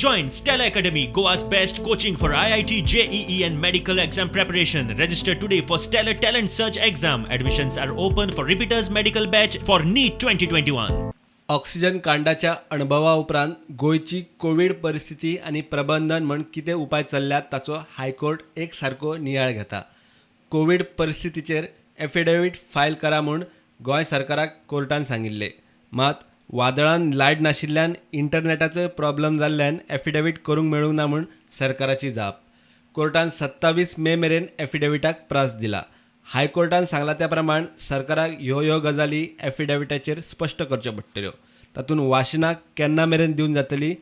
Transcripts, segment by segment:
Join Stellar Academy, Goa's best coaching for IIT, JEE, and medical exam preparation. Register today for Stellar Talent Search exam. Admissions are open for repeaters medical batch for NEET 2021. Oxygen कांडाच्या अणभवा उपरांत गोंयची Covid परिस्थिती आनी प्रबंधन म्हूण कितें उपाय चल्ल्यात ताचो हायकोर्ट एक सारको नियाळ घेता. कोवीड परिस्थितीचेर एफिडेवीट फायल करा म्हूण गोंय सरकाराक कोर्टान सांगिल्लें. मात वादळान लायट नाशिल्ल्यान इंटरनॅटाचोय प्रॉब्लम जाल्ल्यान एफिडेवीट करूंक मेळूंक ना म्हूण सरकाराची जाप. कोर्टान 27 मे मेरेन एफिडेविटाक प्रास दिला. हायकोर्टान सांगलां त्या प्रमाण सरकाराक ह्यो ह्यो गजाली एफिडेविटाचेर स्पश्ट करच्यो पडटल्यो. तातूंत वाशिनां केन्ना मेरेन दिवन जातली,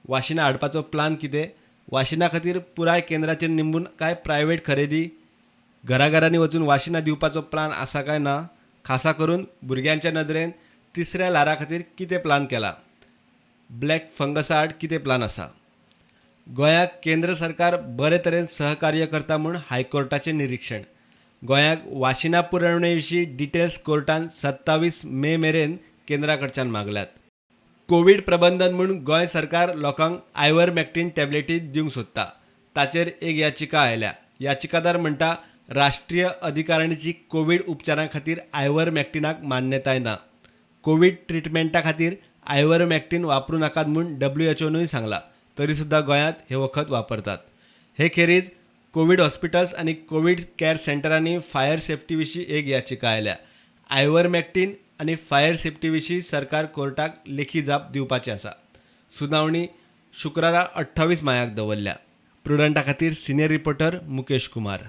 वाशिनां हाडपाचो प्लान कितें, वाशिना खातीर पुराय केंद्राचेर निंबून काय प्रायवेट खरेदी, घराघरांनी वचून वाशिनां दिवपाचो प्लान आसा काय ना, खासा करून भुरग्यांच्या नदरेन तिसऱ्या ल्हारा खातीर कितें प्लान केला, ब्लॅक फंगसा आड कितें प्लान आसा. गोंयाक केंद्र सरकार बरे तरेन सहकार्य करता म्हूण हायकोर्टाचें निरिक्षण. गोंयाक वाशिना पुरवणे विशीं डिटेल्स कोर्टान 27 मे मेरेन केंद्रा कडच्यान मागल्यात. कोवीड प्रबंधन म्हूण गोंय सरकार लोकांक आयवरमॅक्टीन टॅबलेटी दिवंक सोदता, ताचेर एक याचिका आयल्या. याचिकादार म्हणटा, राष्ट्रीय अधिकारणीची कोवीड उपचारां खातीर आयवरमॅक्टिनाक मान्यताय ना. कोवीड ट्रिटमेंटा खातीर आयवरमॅक्टीन वापरूं नाकात म्हूण डब्ल्यूएचओनूय सांगलां, तरी सुद्दां गोंयांत हें वखद वापरतात. हे खेरीज कोवीड हॉस्पिटल्स आनी कोवीड कॅर सेंटरांनी फायर सेफ्टी विशीं एक याचिका आयल्या. आयवरमॅक्टीन आनी फायर सेफ्टी विशीं सरकार कोर्टाक लेखी जाप दिवपाची आसा. सुनावणी शुक्रारा 28 मायाक दवरल्या. प्रुडंटा खातीर सिनियर रिपोर्टर मुकेश कुमार.